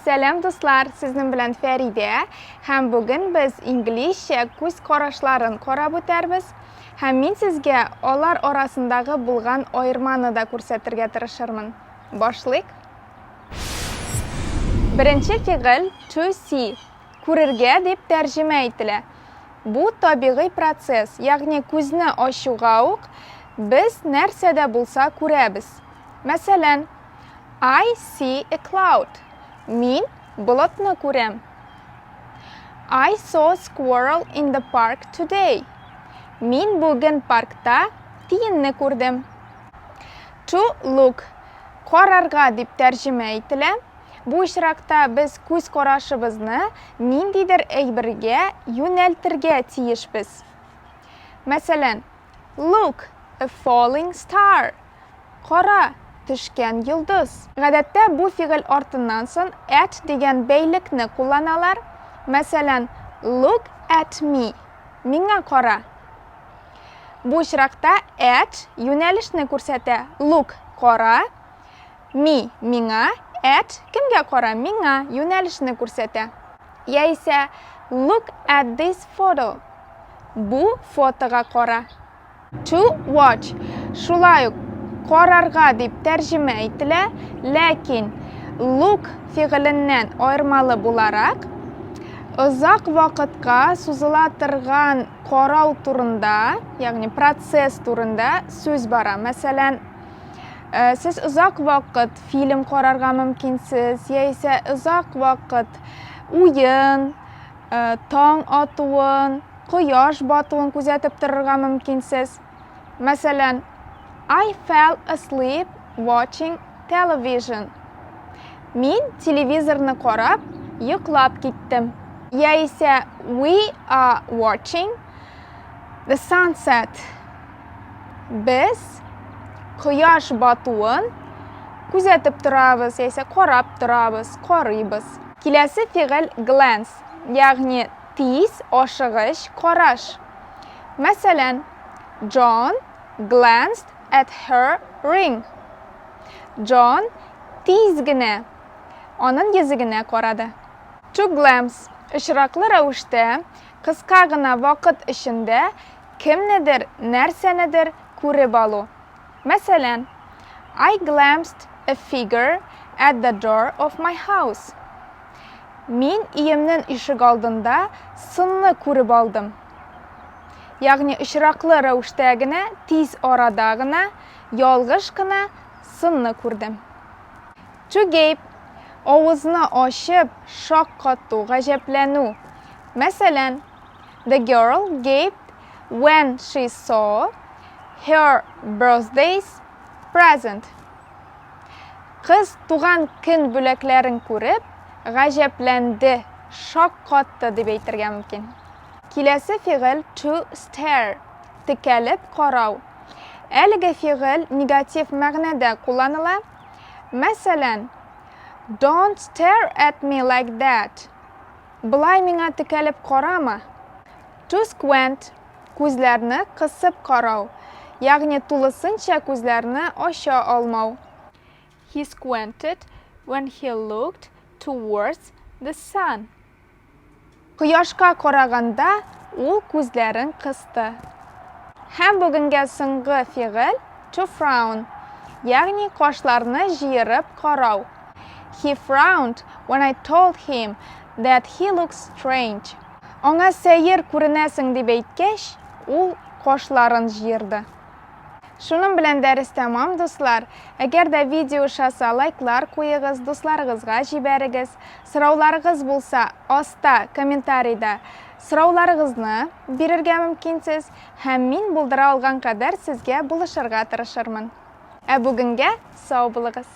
Сәлам, дуслар! Сезнең белән Фәридә. Һәм бүген без инглизчә күз карашларын карап үтәрбез. Һәм мин сезгә алар арасындагы булган аерманы да күрсәтергә тырышырмын. Башлыйк! Беренче фигыль to see, күрергә дип тәрҗемә ителә. Бу табигый процесс, ягъни күзне ачуга ук без нәрсә дә булса күрәбез. Мәсәлән, I see a cloud. Мин болытны күрәм. I saw a squirrel in the park today. Мин бүген паркта тиенне күрдем. To look карарга дип тәрҗемә ителә. Бу очракта без күз карашыбызны ниндидер әйбергә юнәлтергә тиешбез. Мәсәлән, Look, a falling star! Кара, төшкән йолдыз. Гадәттә бу фигыль артыннан сон at дигән бәйлекне кулланалар. Мәсәлән, Look at me! Миңа кара! Бу очракта at юнәлешне күрсәтә. Look, кара, me, миңа, at, кемгә кара, миңа, юнәлешне күрсәтә. Яисә Look at this photo. Бу фотога кара. To watch шулай ук карарга дип тәрҗемә ителә, ләкин look фигыленнән аермалы буларак, озак вакытка сузыла торган карау турында, ягъни процесс турында сүз бара. Мәсәлән, э, сез озак вакыт фильм карарга мөмкинсез, яисә озак вакыт уен, э, таң атуын, кояш батуын күзәтеп торырга мөмкинсез. Мәсәлән, I fell asleep watching television. Мин телевизорны карап, йоклап киттем. Яисә We are watching the sunset. Без кояш батуын күзәтеп торабыз, яисә карап торабыз, карыйбыз. Киләсе фигыль glance, ягъни тиз, ашыгыч караш. Мәсәлән, John glanced at her ring. Джон тиз генә анын йөзегенә карады. To glimpse, очраклы рәвештә, кыска гына вакыт эчендә кемнедер, нәрсәнедер күреп алу. Мәсәлән, I glimpsed a figure at the door of my house. Мин өемнен ишегалдында сынны күреп алдым. Ягъни очраклы рәвештә генә, тиз арада гына, Ялгыш кына сынны күрдем. To gape, авызны ачып, шаккату, гаҗәпләнү. Мәсәлән, The girl gaped when she saw her birthday's present. Кыз туган көн бүләкләрен күреп, гаҗәпләнде, шаккатты дип әйтергә мөмкин. Киләсе фигыль to stare, текәлеп карау. Әлеге фигыль негатив мәгънәдә кулланыла. Мәсәлән, Don't stare at me like that. Болай миңа текәлеп карама. To squint, күзләрне кысып карау, ягъни тулысынча күзләрне ача алмау. He squinted when he looked towards the sun. Кояшка караганда ул күзләрен кысты. Һәм бүгенгә соңгы фигыль to frown, ягъни кашларны җыерып карау. He frowned when I told him that he looks strange. Аңа сәер күренәсең дип әйткәч, ул кашларын җыерды. Шуның белән дәрес тәмам, дуслар. Әгәр дә видео ошаса, лайклар куегыз, дусларыгызга җибәрегез. Сорауларыгыз булса, аста комментарийда сорауларыгызны бирергә мөмкинсез һәм мин булдыра алган кадәр сезгә булышырга тырышырмын. Ә бүгенгә сау булыгыз!